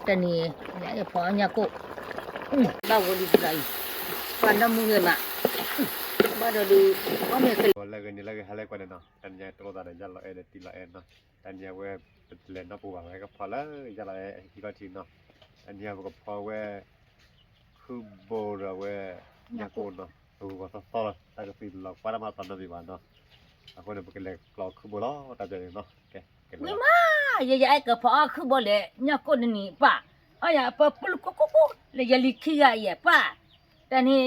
တနံၤ ယအဲၣ်ဖီအီၣ်ညၣ်ကိၣ်, ဘၣ်ဝဲဒုးတလီၤအံၤ, ပှၤနီၢ်မုၢ်ဂ့ၤမး, ဘၣ်ဒီးဒုး အီၣ်မ့ၢ်ကလၢာ် လၢဂ့ၤန့ၣ်လၢဂ့ၤ ဟဲလၢကွၢ်န့ၣ်နီၤ, တနံၤညါတလိၣ်သးဒီးယၢ်လီၤအဲၣ်ဒီးတံၢ်လီၤအဲၣ်နီၤ, တနံၤညါဝဲ ပတလဲၤနီၢ်ပူၤဘၣ် ဝဲကဖီလၢယၢ်လီၤအဲၣ်ဟံၣ်ခီၣ်ထံးနီၤ, တနံၤညါပကဖီဝဲ ခုၣ်ဘိဒီးဝဲ ညၣ်ကိၣ်နီၤ, ပဂီၤသီသီလီၤ တၢ်ကသံလီၤကွၢ်တၢ်မၤသးနီတမံၤဘၣ်နီၤ, အဃိန့ၣ် ပကလဲၤကျီခုၣ်ဘိလီၤ တၢ်ကန့ၣ်နီၤ, ကဲ ဝံၤမး, ယဲယအဲၣ်ကဖီအီၣ်ခုၣ်ဘိလဲၣ် ညၣ်ကိၣ်တနံၤပၢ်, အီၣ်ယၤပပလူကူကူကူ လၢယလံၤခံဂၤယဲၢ်ပၢ်, တနံၤ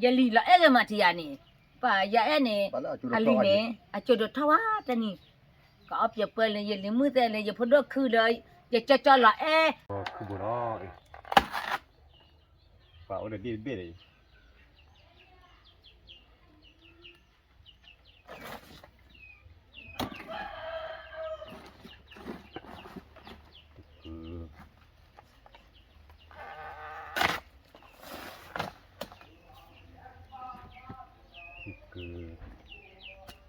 ယလံၤလီၤအဲၣ်ဂ့ၤမးတယၤန့ၣ်, ပၢ်ယအဲၣ်န့ၣ်, အလံၤန့ၣ် အစိၤဒိၣ်ထီၣ်ဝါတနံၤ, ကအီၣ်ပျဲၢ်ပှဲၤလၢယလံၤမုၣ်သဲးလၢယဖိဒိၣ်ခုလၢ ယကၠီကၠီလီၤအဲၣ်, ခုၣ်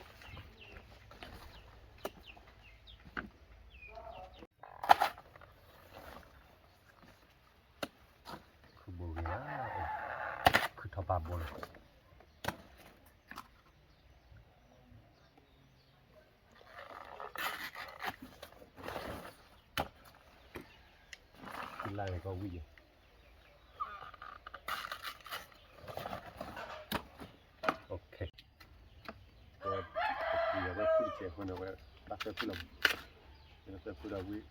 ဘိလီၤ, ပှၤအိၣ်ဒီးဒ့ၣ်တဘ့ၣ်န့ၣ် ခုၣ်ဘိဂ့ၤလီၤ, ခုၣ်ထီၣ်ပာ်ဘိလီၤ, ခုၣ်လၢ်ဂ့ၤကီၢ်ဝံၣ်ယဲၢ်, ဝဲ, ဝဲခုၣ်တစဲးဃိန့ၣ် ဝဲဘၣ်သၢဖုလီၤ, ဝဲသၢဖုလီၤဝံၣ်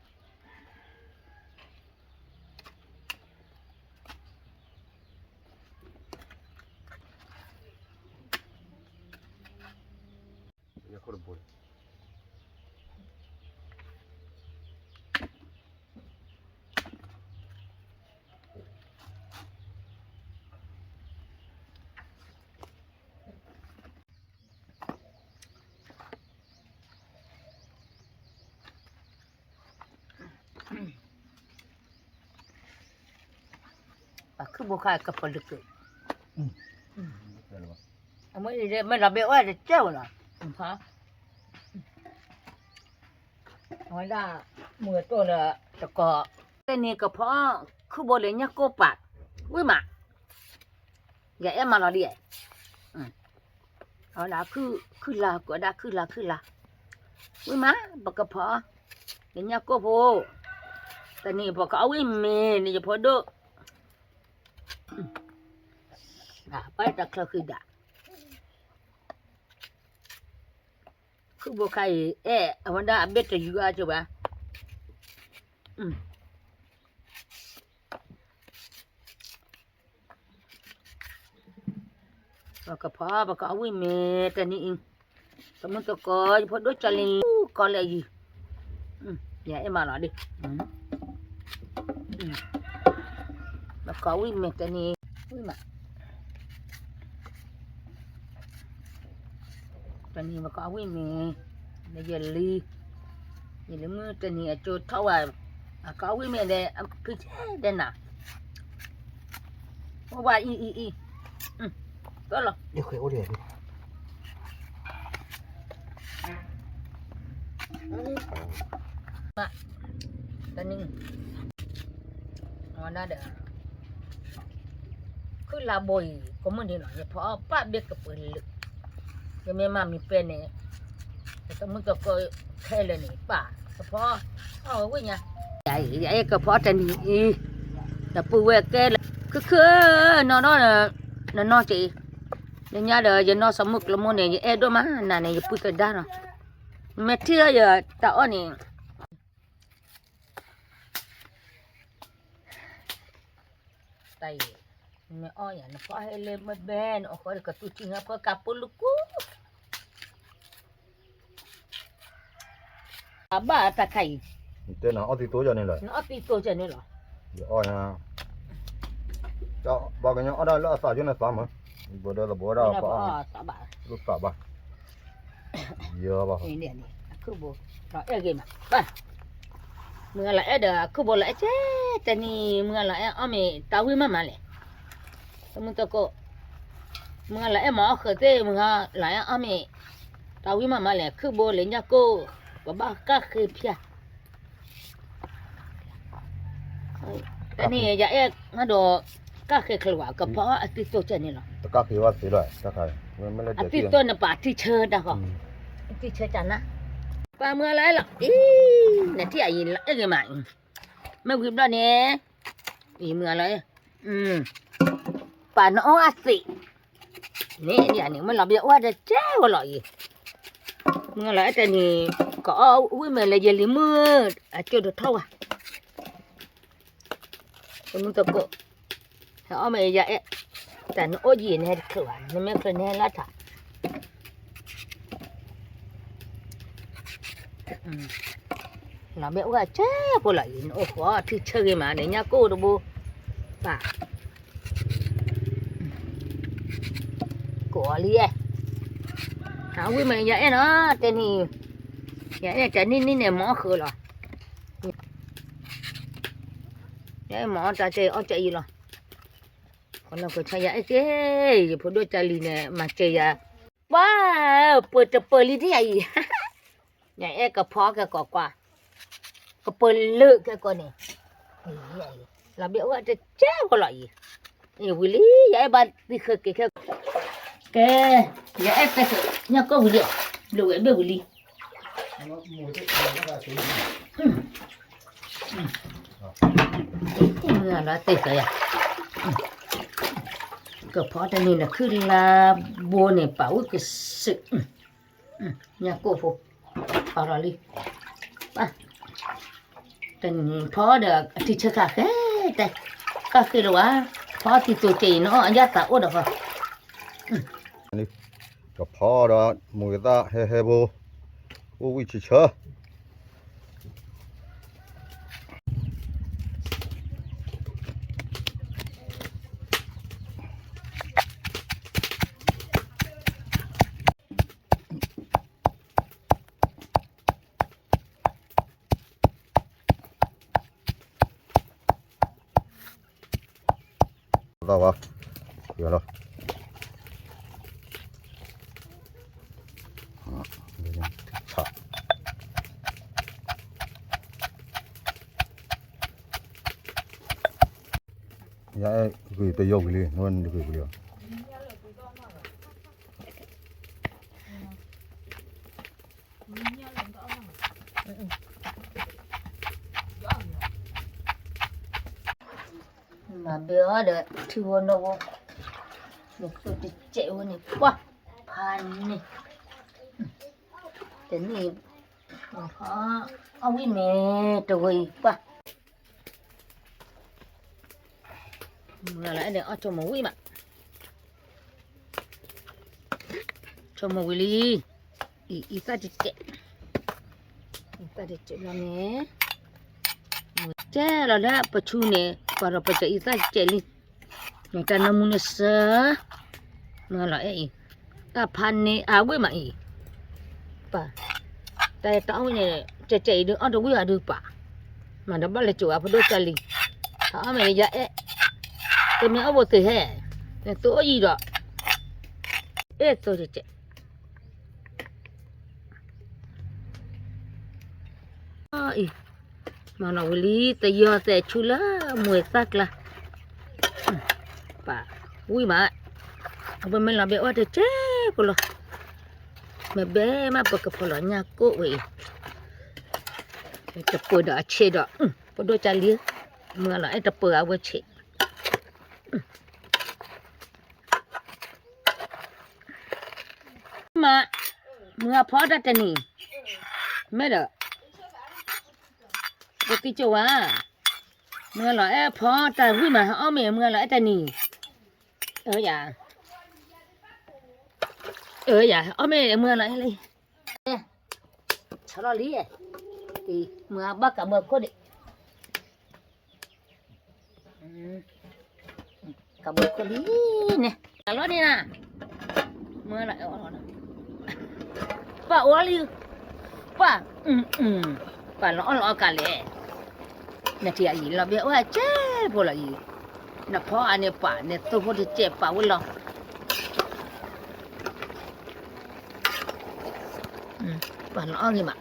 ညၣ်ခိၣ်တဘိန့ၣ်, ပှၤခုၣ်ဘိခါကပီၤလၢကၢၢ်, အမ့ၢ်အံၤမ့ၢ်လီၤဘဲအီၣ်တကဲဝဲလီၤ, အဝဲဒၣ် မုၢ်တိၢ်လၢတကီၢ်, တနံၤကဖီခုၣ်ဘိလၢညၣ်ကိၣ်ပာ်, ဝံၣ်မး, ယအဲၣ်မးလီၤဒ်, အဝဲဒၣ်ခုၣ်လၢ် ကိးဒၣ်ခုၣ်လၢ်ခုၣ်လၢ်, ဝံၣ်မး ပကဖီ လၢညၣ်ကိၣ်ဖိ, တနံၤပကအီၣ်ဝံၣ်မ့ၤန့ၣ် ယဖိဒိၣ်, ဘၣ်တၢ်ချၢဃံဒၣ် ခုၣ်ဘိခါအံၤ အဲၣ်အဝဲဒၣ်အဘ့ၣ်တယူၤအါကၢၤဘၣ်, ပကဖီ ပကအီၣ်ဝံၣ်မ့ၤတနံၤအံၤ, တမုၢ်တကိး ယဖိဒိၣ်ကၢ်လံ ကီလၢအယံၤ, ယအဲၣ်မးလီၤဒ်, ပကအီၣ်ဝံၣ်မ့ၤတနံၤ, ဝံၣ်မး တနံၤပကအီၣ်ဝံၣ်မ့ၤ, လၢယလံၤ, ယလံၤမုၣ်တနံၤအကၠိထီၣ်ဝဲ, အကအီၣ်ဝံၣ်မ့ၤဒီး အဖုကဲဒဲးနၤ, အိၣ်ဝဲအံၤအံၤအံၤ, ကလီၤ, တနံၤ အဝဲဒၣ်ဒီး ခုၣ်လၢ်ဘိအံၤ ကိးမုၢ်နံၤလီၤ ယဖီအီၣ်ပာ်ဘ့ၣ်ကပှဲၤလၢာ်, ယမ့ၢ်မၤမံၤပဲန့ၣ် ယတမုၢ်တကိးခဲလၢာ်န့ၣ် ပာ်ကဖီအီၣ်ဝဲဝ့ၢ်ညါ, ယအဲၣ်ကဖီတနံၤအံၤ, တပူၤဝဲကဲလၢာ် ခုၣ်ခုၣ်နီၢ်နီၢ်, နနီၢ်က့ၤ, လၢညါဒီးယနီၢ်စီၤမုၢ်ကျၢၤမိၢ်န့ၣ် ယအဲၣ်ဒိၣ်မးနၤန့ၣ် ယပုၢ်သဒါနီၤ, မ့ၢ်ထံၣ်လၢယတၢ်အီၣ်န့ၣ် တၢ်အံၤ နမ့ၢ်အီၣ်ယၤ နဖီဟဲလၢမ့ၢ်ဘဲ နအီၣ်ဃီဒီးကသူထံၣ်ညါဖီကးပိလူၤကူ အဘၣ်တၢ်ခါအံၤ တဲနၤအီၣ်သံသိယၤန့ၣ်လီၤ နအီၣ်သံသိယၤန့ၣ်လီၤ ယအီၣ်ယၤ ပှၤကညီအီၣ်ဒၣ်လၢအသးယိၣ်န့ၣ်သးမး ဘၣ်ဒီးသဘီဝဲဒၣ်ပှၤအီၣ် သးဘၣ် ယဘၣ် ခုၣ်ဘိ လီၤအဲၣ်ဂ့ၤမး မုၢ်ဂၤလီၤအဲၣ်ဒီး ခုၣ်ဘိလီၤအဲၣ်ကဲ တနံၤ မုၢ်ဂၤလီၤအဲၣ်အီၣ်မ့ၤ တၢ်ဝံၣ်မးမးလဲၣ် တမုၢ်တကိး မုၢ်ဂၤလီၤအဲၣ်မၤအီၣ်ဃုာ်သ့ၣ် မုၢ်ဂၤလီၤအဲၣ်အီၣ်မ့ၤ တၢ်ဝံၣ်မးမးလဲၣ် ခုၣ်ဘိလၢညၣ်ကိၣ် ပဘၣ်ကၣ်ဃ့ဖျါ, တၢ်န့ၣ်ယအဲၣ်ဒီး ကၣ်ဃ့ချၢဝဲ ကဖီအသံသိကဲန့ၣ်လီၤ. အသံသိန့ၣ်ပာ်ထံဆၢတၢ်ဃီ, ထံဆၢတၢ်နၤ, ပှၤမုၢ်လၢအဲၣ်လီၤအံၤ, မ့ၢ်ဝံၤဘျီန့ၣ်, အံၤမုၢ်လၢ ပာ်နအီၣ်အသ့ၣ်, န့ၣ်န့ၣ်မ့ၢ်လီၤဘဲအိၣ်တကဲဝဲလီၤအံၤ, မုၢ်လၢအဲၣ်တနံၤ, ကအီၣ်ဝံၣ်မ့ၢ်လၢယလံၤမုၢ်, အကၠိတထီၣ်ဝဲ တမုၢ်သကိး, ဟဲအီၣ်မ့ၢ်ယအဲၣ်, တၢ်နအိၣ်ယံၤန့ၣ်ဟဲတချုးဘၣ် နမ့ၢ်ချုးန့ၣ်ဟဲလၢထး, လီၤဘဲအိၣ်အကဲဖိလီၤအံၤ နအိၣ်ဃီထံဆၢဂ့ၤမး ဒီးညၣ်ကိၣ်တဘိ, ပာ် ကိးအီၤလံ, ဟးဝံၣ်မ့ၢ်ယအဲၣ်နီၤ တနံၤ, ယအဲၣ်တနံၣ်နံၣ်န့ၣ် မၤအီၣ်ဃုာ်လီၤ, ယအဲၣ်မၤအီၣ်တၢ်ကဲအီၣ်ကဲအံၤလီၤ, ဃီလီၤကဆါယအဲၣ်က့, ယဖိဒိၣ်ကၢ်လံၤန့ၣ် မၤစၢၤယၤ, ပှၤ, ပၢၤတပၢၤလံဒ်အံၤ, ယအဲၣ်ကဖီကဲကိးကွၢ်, ကပၢၤလၢကဲကိးန့ၣ်, လီၤဘဲအိၣ်တကဲဖိလီၤအံၤ, ဝံၤလံ ယအဲၣ်ဘၣ်သံဃၢက့ၤခဲ, ကဲ, ယအဲၣ်တဲက့ၤ ညၣ်ကိၣ်ဝံၤလံ, ဘျုးဝဲဘ့ၣ်ဝံၤလံ လီၤတဲသးယၤ, ကဖီတနံၤန့ၣ်ခုၣ်လါဘိန့ၣ် ပာ်ဝံၣ်ကစုာ်, ညၣ်ကိၣ်ဖိ, ပာ်လီၤလံ, ပာ်, တနံၤဖီဒီးအထံဆၢခါဃဲ, တဲ, ကၣ်ဃ့လၢၤဝဲ, ဖီသံသိကဲအံၤနီၤ အယၣ်သးအိၣ်ဒီးဃီ ကဖီဒီး မုၢ်ဂ့ၤသၣ်ဟဲဟဲဘိ, အိၣ်ဝံၣ်ဆံဆၢ, သးဝါ, ယလီၤ, ယအဲၣ်ဂ့ၤတယီၢ်ဝံၤလံ နဝဲနဂ့ၤဝံၤလံ, မၤဘဲအီၤဒီးထံဖိနီၢ်ဖိ, နသိတစဲးဝဲန့ၣ် ပှၢ်, ဖးန့ၣ်, တနံၣ်, အီၣ်ဝံၣ်မ့ၢ်တဝဲအံၤ ပှၢ်, မုၢ်လၢအဲၣ်န့ၣ် အီၣ်ဆိမိၣ်ဝံၣ်မး, ဆိမိၣ်ဝံၤလံ, အံၤ အံၤသၣ်တစဲး, အံၤသၣ်တစဲးဘျီန့ၣ်, တဲလီၤလၢပဆူန့ၣ် ပှၤဒီးပစဲးအံၤသၣ်တစဲးလံ, တၢ်နၢမူန့ၣ်စၢ, မုၢ်လၢအဲၣ်အံၤ, တၢ်ဖးန့ၣ်အဝံၣ်မးအံၤ, ပှၢ်, တၢ်တၢ်အီၣ်ဝံၣ်န့ၣ် ကဲကဲအံၤဒုးအီၣ်တဝံၣ်အဒုးပှၢ်, မၤဒီးဘၣ်လၢကၠိအဖိဒိၣ်ကၢ်လံၤ, အီၣ်မ့ၢ်ယအဲၣ်, တမ့ၢ်အီၣ်ဘိသ့ဟဲ, နသိအိၣ်ယံၤဒီး, အဲၣ်သိတစဲး အံၤ, မၤနီၣ်ဝံၤလံ တယီၢ်သဲးဆူလၢမုၢ်သၣ်ကျါ, ပာ်ဝံၣ်မး, အဝဲမ့ၢ်လီၤဘဲအိၣ်တကဲဖိလီၤ, မ့ၢ်ဘဲမးပကဖီလီၤညၣ်ကိၣ်ဝဲအံၤ, တပၢၤဒီးအဆံးဒီး, ဖိဒိၣ်ကၢ်လံၤ, မုၢ်လီၤအဲၣ်တပၢၤအဝဲဆံး မး, မုၢ်အဖီတၢ်တနံၤ, မ့ၢ်ဒီး, ပသံကၠိဝါ, မုၢ်လီၤအဲၣ်ဖီတၢ်ဝံၣ်မး ဟဲအီၣ်မ့ၢ်မုၢ်လီၤအဲၣ်တနံၤ, အၢယၤ, အၢယၤ အီၣ်မ့ၢ်မုၢ်လီၤအဲၣ်လံ, ဆီလီၤလံ, မုၢ်အဘၣ်ကးမုၢ်အခိၣ်ဒံး ကဘီခိၣ်လံန့ၣ်, အလီၢ်န့ၣ်နၤ, မုၢ်လီၤအဲၣ်, ပှၤအိၣ်လံ, ပှၤ, ပှၤလီၤအီၣ်လီၤအီၣ်ကးလဲၣ်, နထံၣ်အံၤ လီၤဘဲအိၣ်အကဲဖိလီၤအံၤ, နဖီအန့ၣ်ပှၤ နသိဖိတစဲးပာ်ဝဲလီၤ, ပှၤလီၤအီၣ်ဂ့ၤမး,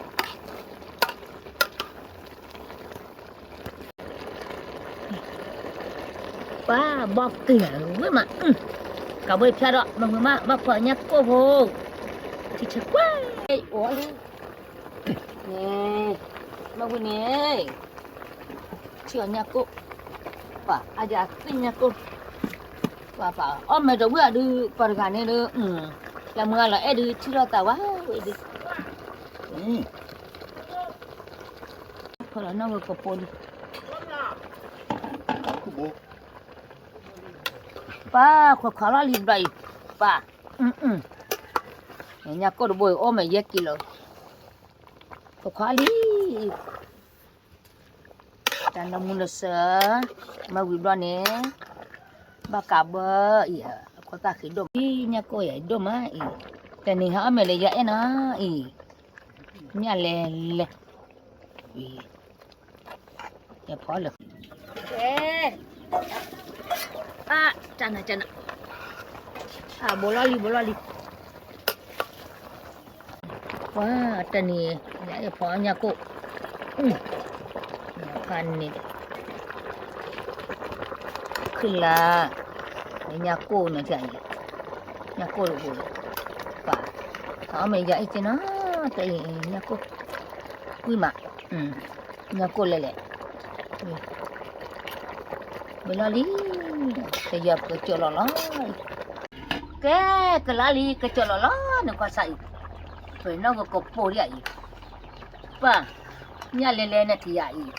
ပှၤဘီက့ၤဝဲမး, ကးဘိဖျါဒီး မ့ၢ်ဝံၤမး ဘၣ်ဖီညၣ်ကိၣ်ဖိ, ထံဆၢကွၢ်, အိၣ်လံ, န့ၣ်, မ့ၢ်ဝံၤန့ၣ်, ထံအီၣ်ညၣ်ကိၣ်, ပှၤအယၤသ့ၣ်ညၣ်ကိၣ်, ပှၤပှၤအီၣ်မဲာ်တဝံၣ်အဒုး ပှၤတဂၤန့ၣ်ဒီး, လၢမုၢ်ဂၤလီၤအဲၣ်ဒုး ထံၣ်လိာ်သးဝဲဝဲဒုး, ဖီလီၤနီၣ်ဂၢၢ်ကပိာ်လံ ပၢ်ခွဲးခွါလီၤလံဘျီအံၤ, ပၢ်, ညၣ်ကိၣ်တဘိအံၤ အိၣ်မဲာ်ယဲၢ်ကံလီၤ, ခွဲးခွါလံ, တၢ်နမူနစၢၤ, မ့ၢ်ဝံၤဘျီန့ၣ်, ဘၣ်ကးဘၢအံၤ, အခိၣ်သၣ်ဃံဒိၣ်မး, ညၣ်ကိၣ်ယၤဒိၣ်မးအံၤ, တနံၤဟဲအီၣ်မဲာ်လၢယအဲၣ်နီၤအံၤ, ညၣ်လဲၤလဲၤ ယဖီလၢ, အါ, တၢ်နၤတၢ်နၤ, အဘိလီၤလံ ဘိလီၤလံ, ပှၤတနံၤ, ယအဲၣ်ဖီညၣ်ကိၣ်, ဖးန့ၣ်, ခုလါ, ညၣ်ကိၣ်န့ၣ်, ညၣ်ကိၣ်တဘိ, ပှၤ, အီၣ်မဲာ်ယၤအ့ၣ်က့နီၤ, တအံၤညၣ်ကိၣ်, ဝံၣ်မး, ညၣ်ကိၣ်လဲၤလဲၤ, ဝံၤလီၤလံ, ကယီၤပကကၠီၣ်လီၤလီၤ, ကဲ, ကလါလံ ကကၠီၣ်လီၤလီၤ နကွၢ်စၢ်အံၤ, ပနီၣ်ဂၢၢ်ကပိာ်ဒံးအံၤ, ပၢ်, ညၣ်လဲၤလဲၤနထံၣ်ယၤအံၤ,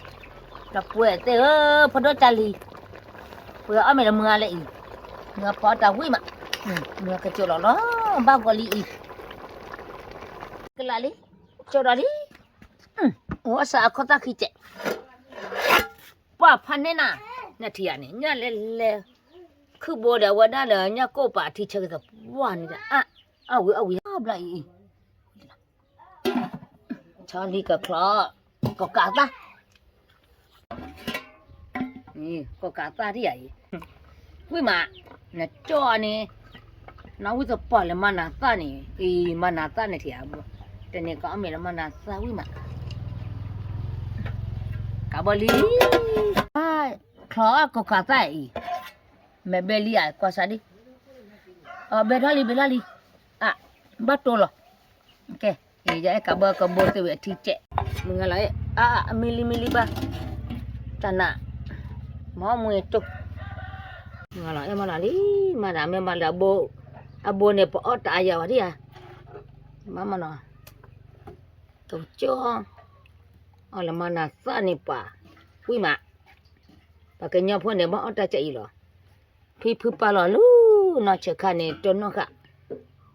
တပှဲၤသ့ၣ်ဧၢ, ဖိဒိၣ်တၢ်လံၤ, ပှဲၤအီၣ်မဲာ်လၢမုၢ်ဂၤလၢအံၤ, မုၢ်ဂၤဖီတၢ်ဝံၣ်မး, မုၢ်ဂၤကကၠီၣ်လီၤလီၤ, ဘၣ်ဂီၤလံအံၤ, ကလါလံ, ကၠီၣ်ဒီးလံ, အိၣ်စၢ်အခီၣ်သၣ်ခံကဲး, ပှၤဖးန့ၢ်နၤ, နထံၣ်ယၤန့ၣ် ညၣ်လဲၤလဲၤ, ခုၣ်ဘိဒီးအဝဲဒၣ်လၢညၣ်ကိၣ်ပာ်ထံဆၢကသးပှၢ်န့ၣ်, အါ, အဝံၤအဝံၤဘျီအံၤအံၤ, ဆီလံကချီ, ကိးကးသၣ်, ကိးကးသၣ်ဒံးယၤအံၤ, ဝံၣ်မး, နကၠီၣ်န့ၣ်, နဝံၣ်သပှၢ်လၢမၤနၤသၣ်န့ၣ်, အံၤမၤနၤသၣ်န့ၣ်ထံၣ်ဧါ, တနံၤကအီၣ်မဲာ်လၢမၤနၤသၣ်ဝံၣ်မး, ကးဘီလံ, ချီကိးကးသၣ်အံၤ, မဲာ်ဘဲလံဧါ ကွၢ်စၢ်ဒံး, အဘဲထီၣ်လံ ဘဲထီၣ်လံ, အ, ဘၣ်တိၢ်လီၤ, ကဲ, ယအဲၣ်ကးဘီကဘိသ့ၣ်ဝံၤအထံကဲး, မုၢ်ဂၤလီၤအဲၣ်, အ, အမံလံမံလံဘၣ်, တၢ်နး, မ့ၢ်မွဲတိၢ်, မုၢ်ဂၤလီၤအဲၣ်မးလီၤလံ, မၤဒၣ်မ့ၢ်မၤလၢအဘိ, အဘိန့ၣ်ပအီၣ်တၢ်အါယၤဝဲဒံးဧါ, မ့ၢ်မနီၤ, ကကၠီၣ်, အီၣ်လၢမၤနၤသၣ်န့ၣ်ပှၤ, ဝံၣ်မး, ပှၤကညီဖိန့ၣ်ဘၣ်အီၣ်တၢ်ကဲအံၤလီၤ, ဖံဖုပာ်လီၤလူၤနီၢ်ဆဲးခါန့ၣ် တနီၢ်ဃာ်,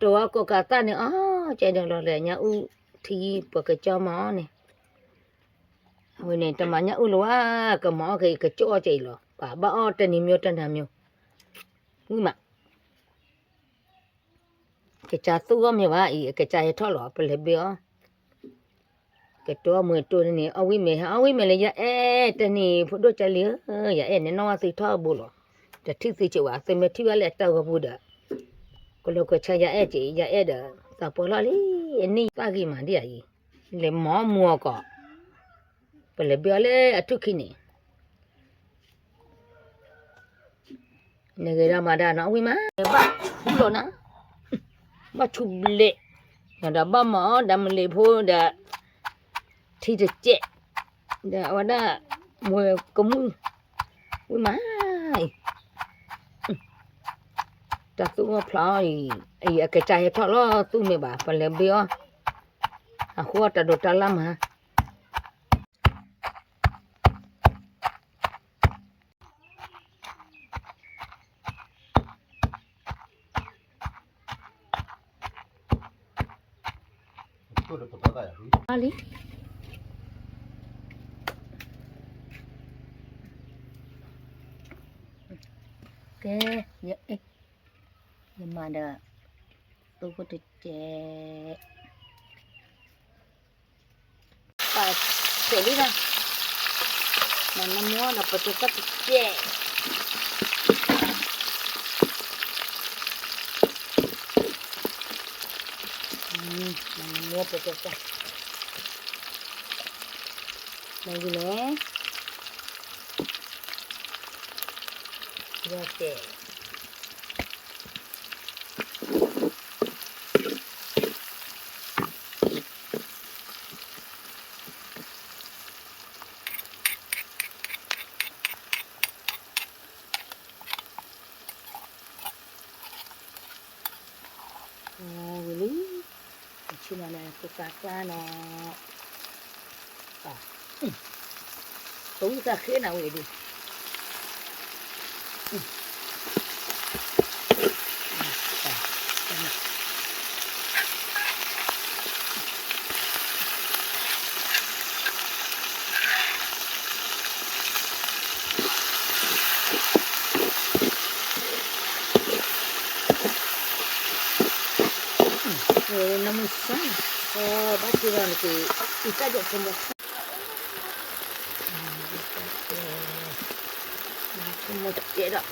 တိၢ်အီၣ်ကိးကးသၣ်န့ၣ်အီၤ, ကဲဒီးလီၤလၢညါအူထံပှၤကကၠီၣ်မးန့ၣ်, အဝဲန့ၣ် တမၤညၣ်အူလၢၤဝဲ, ကမၤအီၣ်က့ၤကကၠီၣ်အီၣ်ကဲအံၤလီၤ, ပှၤဘၣ်အီၣ်တနံၤမ့ၢ်တနၤမ့ၢ်, ဝံၣ်မး ကစၢ်သူၣ်အီၣ်မ့ၢ်ဘၣ်အံၤ အကစၢ်ဟဲထီၣ်လီၤ ပလဲၤဘ့ၣ်အီၣ်, ကတိၤမွဲတိၢ်န့ၣ် အီၣ်ဝံၣ်မဲာ် အီၣ်ဝံၣ်မဲာ်လၢယအဲၣ်တနံၤ ဖိဒိၣ်ကၢ်လံဧၢ, ယအဲၣ်န့ၣ်နီၢ်ဝဲသုထီၣ်အဘိလီၤ, တထံၣ်သုက့ၤဝဲ သုမ့ၢ်ထံၣ်ဘၣ်လၢအတၢ်ဂီၤပူၤဒီး, ကလီၤကဆါယအဲၣ်က့ၤ ယအဲၣ်ဒီး သးပှၢ်လီၢ်လံ, အနံၣ်သၣ်ဂံၢ်မးဒ်အံၤ, လဲၤမၤမူအီၤကီး ပလဲၤဘ့ၣ်အီၣ်လၢအထူၣ်ခံန့ၣ်, နဂ့ၤဒၣ်မၤဒၣ်နီၤ ဝံၣ်မး ဘၣ်ထူလီၤနၤ, ဘၣ်ထူဘျဲး, ဒီးဘၣ်မၤအီၣ်ဒီးမလ့ၤဖိဒီး ထံတစဲး, ဒီးအဝဲဒၣ် မွဲကမူၣ်, ဝံၣ်မး, တၢ်သူၣ်ဂီၢ်ဖျါအံၤ, အံၤအကစၢ်ဟဲထီၣ်လီၤသူၣ်မ့ၢ်ဘၣ် ပလဲၤဘ့ၣ်အီၣ်, အဃိတၢ်ဒိးတၢ်လၢ်မး လံ, ကဲ, ယမၤဒီး သိဖိတကဲး ပာ်ဆဲးလံဒၣ်, မၤနမူဒီးပတဲတၢ်တကဲး, မၤနမူပတဲတၢ်, မၤယံၤန့ၣ် ကဲ, ယီၢ်တဲာ် ဝံၤလံ, ပဆ့ၣ်နီၤန့ၣ် ပကကျါနီၤ, ပဝံသးဃ့နၤဝံၤဒုး, နမုၢ်ဆါ, ဘၣ်ဆ့ၣ်နီၤန့ၣ်က့ၤ, အံသၣ်ဒိၣ်ဖိမုၣ်, ဖိမုၣ်ကဲဒီး,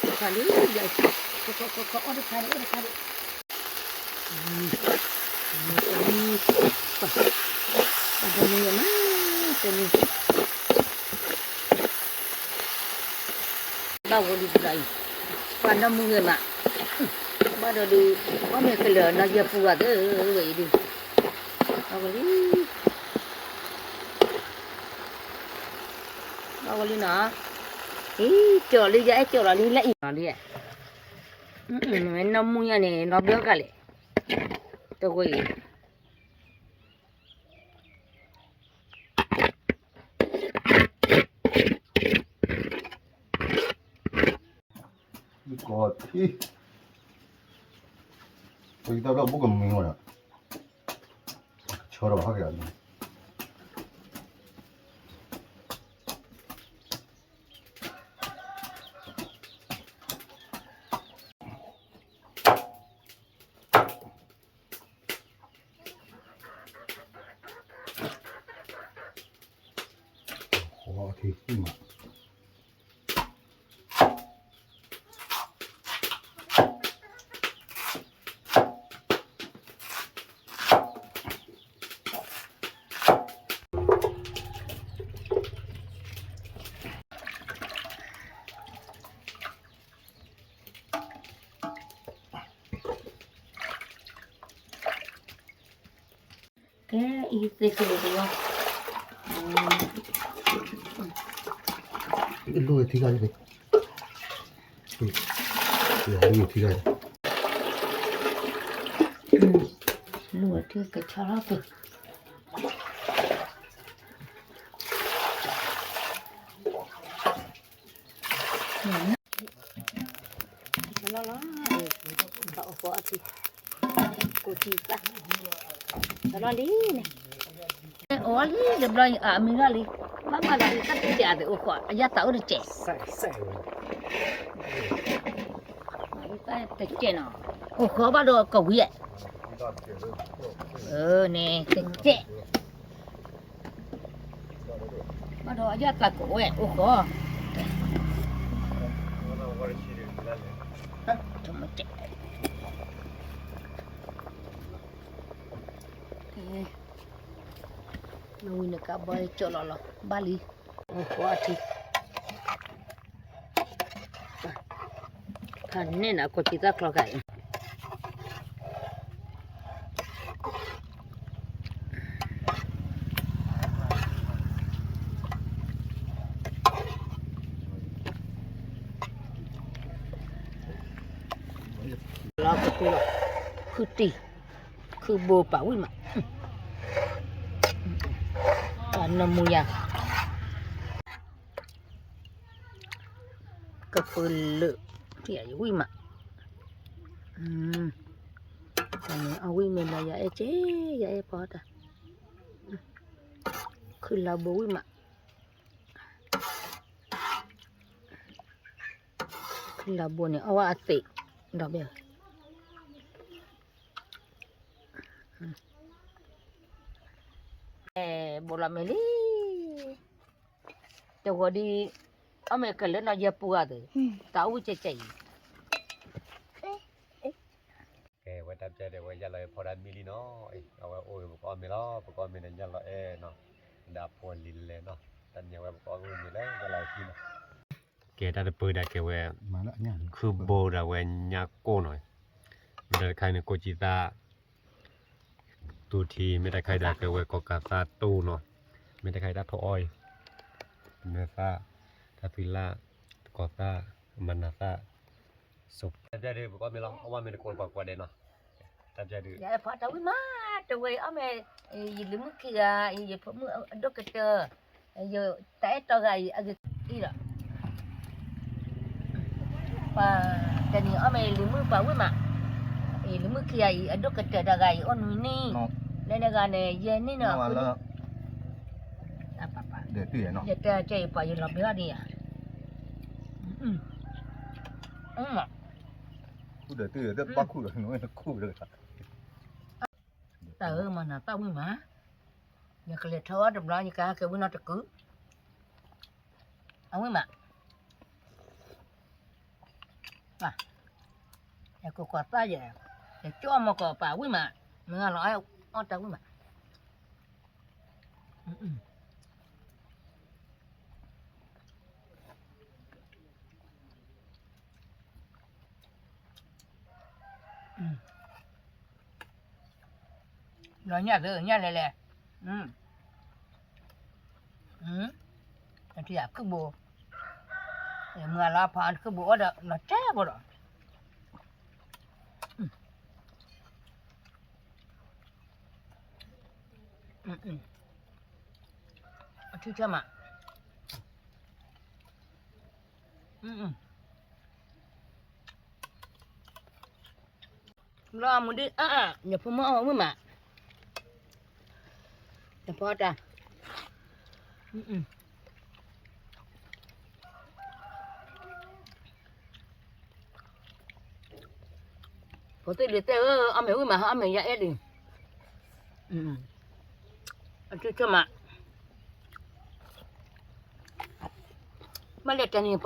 တခါလံ, ခီခီခီခီ အိၣ်တခါဒံး အိၣ်တခါဒံး, ပှၤတမံၤမး, တမံၤ ဘၣ်ဝဲလံတဘျီအံၤ, ပှၤနီၢ်မုၢ်ဂ့ၤမး, ဘၣ်ဒီးဒုး, အီၣ်မ့ၢ်ကလၢာ်နီၢ်ယဲၢ်ပူၤဂၤသ့ဝဲအံၤဒုး, ဘၣ်ဝဲလံ, ဘၣ်ဝဲလံနီၤ, အံၤ ကၠီလံ ယအဲၣ်ကၠီလီၤလံ လၢအံၤနီၤလံ, နီၢ်မုၢ်ညါန့ၣ် နီၢ်ဘျီကလဲၣ်, တဝဲအံၤ ကီၢ်ထံ, ပတဘျီဘိကမံၤဝဲဒၣ်, ဆၢထီၣ်ဟဲက့ၤ, ဃီထံမး ကဲအံၤသ့ၣ်ကလိာ်တဝီ, လူဝဲထံဂၤ, လူဝဲထံဂၤ, လူဝဲထံကဆါလီၤသ့ၣ် လီၤလီၤ, တၢ်အိၣ်ဃီအထံ, ကိးထံသၣ်, လီၤလံန့ၣ်, အိၣ်လံတဘျီအံၤ အမံၤလီၤလံ, ဘၣ်မၤဒီးတၢ်တစဲးအသ့ၣ်အိၣ်ဃီ, အယၢ်သးအိၣ်တစဲး, တစဲးနီၤ, အိၣ်ဃီဘၣ်ဒီးကဝံၤ, န့ၣ်တစဲး ဘၣ်ဒီးအယၢ်သးကဝဲၢ်အိၣ်ဃီ, နဝံၤနကဘီကၠီလီၤလီၤ ဘၣ်လံ, အိၣ်ဃီအထံ, ဖးန့ၢ်နၤကိးထံသၣ်ချီခါအံၤ လီၤကပူၤလီၤ, ခုတံၢ်, ခုဘိပာ်ဝံၣ်မး, ပှၤနီၢ်မူယၤ, ကပၢၤလၢာ်, ဝံၣ်မး, အဝံၣ်မ့ၢ်လီၤ ယအဲၣ်ကဲ, ယအဲၣ်ဖီတၢ်, ခုလၤဘိဝံၣ်မး လၤဘိန့ၣ် အီၣ်ဝဲအသ့ၣ်, ဒီးဘဲ, ဘိလီၤမ့ၢ်လံ, တဂီၤဒ်, အီၣ်မ့ၢ်ကလၢာ်နီၢ်ယဲၢ်ပူၤဂၤသ့ၣ်, တၢ်အိၣ်ဝဲကဲကဲအံၤ ကဲဝဲတၢ်ပျဲဒဲးဝဲယလီၤအဲၣ်ဖီဒါမံလံနီၤ, အဝဲအိၣ်ဂ့ၤ ပကအီၣ်မ့ၤလီၤ, ပကအီၣ်မ့ၤန့ၣ် ယလီၤအဲၣ်နီၤ, ဒၣ်ဖိလံၤလဲၤနီၤ တၢ်ညါဝဲပကအီၣ်ဂိၢ်မ့ၤလၢကလၤခံနီၤ, ကဲတၢ်တပၢဒၣ်ကဲဝဲ, ခုၣ်ဘိဒၣ်ဝဲညါကိၢ်နီၤ, မ့ၢ်တၢ်တခါန့ၣ် ကိၢ်ကံသၣ် တူၢ်ထံ မ့ၢ်တၢ်ခါအံၤဒၣ်ကဲဝဲကီၢ်ကးသၣ်တူၢ်နီၤ, မ့ၢ်တၢ်ခါအံၤတၢ်ထိၣ်အီၣ်အံၤ, နၢသၣ်, တၢ်သွံၣ်လၣ်, တကီၤသၣ်, မၤနၤသၣ်, တၢ်ပျၢ်ဒုး ပကအီၣ်မ့ၤလီၤ, အီၣ်ဘၣ်မ့ၤတကိးပှၤကိးဂၤဒဲးနီၤ, တၢ်ပျၢ်ဒုး ယဖီတၢ်ဝံၣ်မး, တဝဲအီၣ်မ့ၤ, ယလံၤမုၣ်ခံဂၤ, ယဖိမုၣ်အဒိၣ်ကတၢၢ်, ယတၢ်အဲၣ်တီဂၤအံၤ အဂ့ၤအံၤလီၤ. ပှၤတနံၤအီၣ်မ့ၤလံၤမုၣ်ပှၤဝံၣ်မး, လံၤမုၣ်ခံဂၤအံၤ အဒိၣ်ကတၢၢ်တဂၤအံၤ အီၣ်နွံနံၣ်, လၢတဂၤန့ၣ် ယဲၢ်နံၣ်နီၤ, ယတဲကဲအံၤပှၤယလီၤဘျၢအီၤဒံးဧါ, တၢ်အၢမၤနၤသၣ်ဝံၣ်မး, ယကလဲၤထီၣ်အီၣ်တဘျီ ယကဟဲက့ၤဝံၣ်နီတကု, အဝံၣ်မး, ယကကွၢ်သၣ်ယဲ, ယကၠီမီၢ်ကီးပာ်ဝံၣ်မး, မ့ၢ်လီၤအီၣ်တၢ်ဝံၣ်မး လီၤညၣ်သၢညၣ်လဲၤလဲၤ, အထံယၤခုၣ်ဘိ, မုၢ်အလီၤဖးခုၣ်ဘိအီၣ်ဒီးလီၤတဲဘိဒီး, အထံဆၢမး, ဘျီမူဒံၣ်အါအါ ယဖိမုၣ်အီၣ်ဝံၣ်မး, ယဖီတၢ်, ဖိသ့ၣ်လံၤသ့ၣ်ဧၢ, အီၣ်မ့ၤဝံၣ်မး အီၣ်မ့ၤယအဲၣ်လံ, အထံဆၢမး မ့ၢ်လဲၤတနံ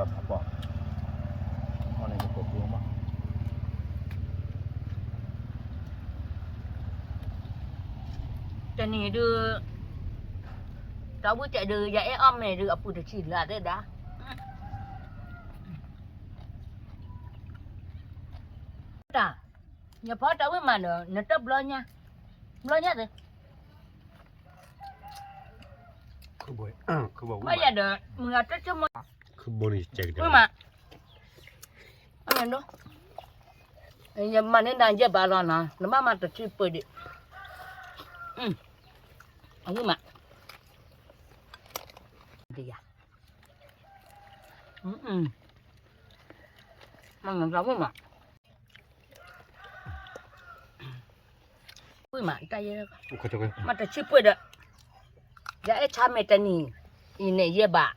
ၤပအီၣ်မ့ၤသၣ်ဟဲ, တနံၤဒုး, တၢ်ဝံၣ်တဲဒုး ယအဲၣ်အီၣ်မ့ၤဒုး အပူၤတဆံးလၢသ့ၣ်ဒၣ်, တၢ်, ယဖီတၢ်ဝံၣ်မးဒီး နတဘျီညါ, ဘျီညါသ့, ဘၣ်ယၤဒီး မုၢ်ဂၤတဆိကမိၣ်, ဝံၣ်မး, ယမၤန့ၢ်နၤယဲၢ်ဘးလီၤနီၤ, နဘၣ်မၤတဆံပှဲၤဒံး, အဝံၣ်မး, ဒ်ယၤ, မၤနၤဝံၣ်မး ဝံၣ်မး တၢ်ယဲ, မၤတဆံပှဲၤဒီး, ယအဲၣ်ဆါမ့ၢ်တနံၤအံၤန့ၣ် ယဲၢ်ဘး,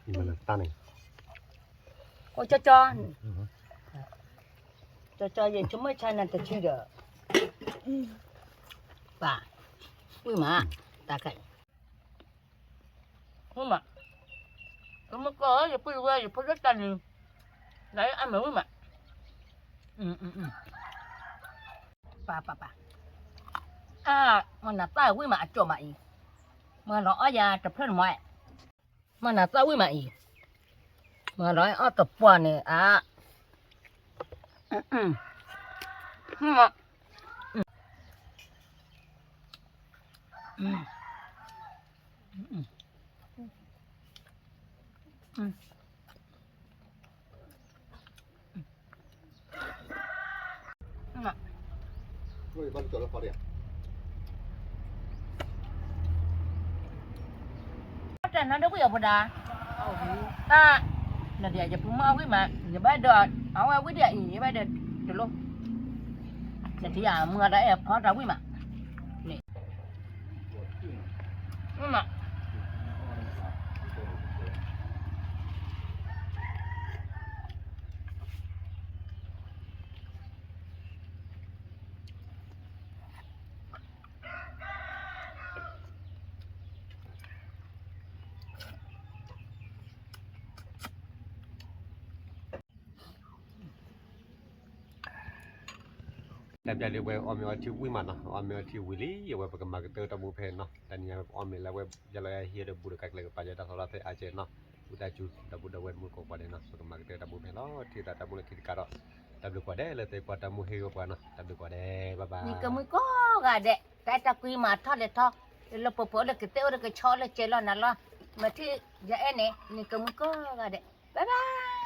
ကၠီကၠီ, ကၠီကၠီ ယဆိကမိၣ်ဆါနၤတဆံဒီး, ပၢ်, ဝံၣ်မး, တၢ်ခါအံၤ ဝံၣ်မး, ကမုၢ်ကီၢ်ဧၢ ယပုၢ်ယဝဲၢ် ယဖိဒိၣ်တၢ်နံၤ, နအံၤအမဲာ်ဝံၣ်မး, ပၢ်ပၢ်ပၢ်, အါ, မ့ၢ်နသၣ်ဝံၣ်မး အကၠီၣ်မးအံၤ, မ့ၢ်လီၤအီၣ်ယၤတဖျၢၣ်တမီၤ, မ့ၢ်နသၣ်ဝံၣ်မးအံၤ, မ့ၢ်လီၤအီၣ်တပှၢ်န့ၣ် အါ တၢ်နါဒိၣ်ကွံာ်အီၤဖိဒါ, တၢ်, နဒ်ယဖိမုၣ်အီၣ်ဝံၣ်မး ယဘၣ်ဒီး, အဝဲဝံၣ်ဒ်အံၤ ယဘၣ်ဒီးတလိၣ်, နထံၣ်ယမုၢ်ဂၤတၢ်အဲၣ်ဖီတၢ်ဝံၣ်မး, န့ၣ်, မး တၢ်ပျၢ်လံဝဲအီၣ်မ့ၤအီထံဝံၤမးနီၤ, အီၣ်မ့ၤအီထံဝံၤလံ အဝဲပကမၤကတၢၢ်တၢ်မူဖဲနီၤ, တနံၤညါအီၣ်မ့ၤလၢဝဲ ယလီၤယဟံၣ်ဒီးဘူးဒီးကးကျဲကပာ်ယတၢ်သီလီၤဖဲအါကဲနီၤ, ဝံသးစူၤ ဒီပုၢ်ဒီဝဲၢ်မုၣ်ကီးပှၤဒဲးနီၤ, ပကမၤကတၢၢ်တၢ်မူဖဲလီၤ, ထံသးတၢ်မူလၢခံတကးဒီး, တၢ်ဘျုးကိးဂၤဒဲးလၢသုကွၢ်တၢ်မူဟ့ၣ်ဂီၤပှၤနီၤ, တၢ်ဘျုးကိးဂၤဒဲး, bye bye. နံၤကမှံကိးဂၤဒဲး, တၢ်အဲၣ်တၢ်ကွံမၤထီၣ်လဲၤထီၣ်, လၢပှဲၤပှဲၤအိၣ်လၢကသ့ၣ်အိၣ်လၢကဆီအိၣ်လၢကဲလီၤနၤလီၤ, မ့ၢ်ထံၣ်ယအဲၣ်န့ၣ် နံၤကမှံကိးဂၤဒဲး, bye bye.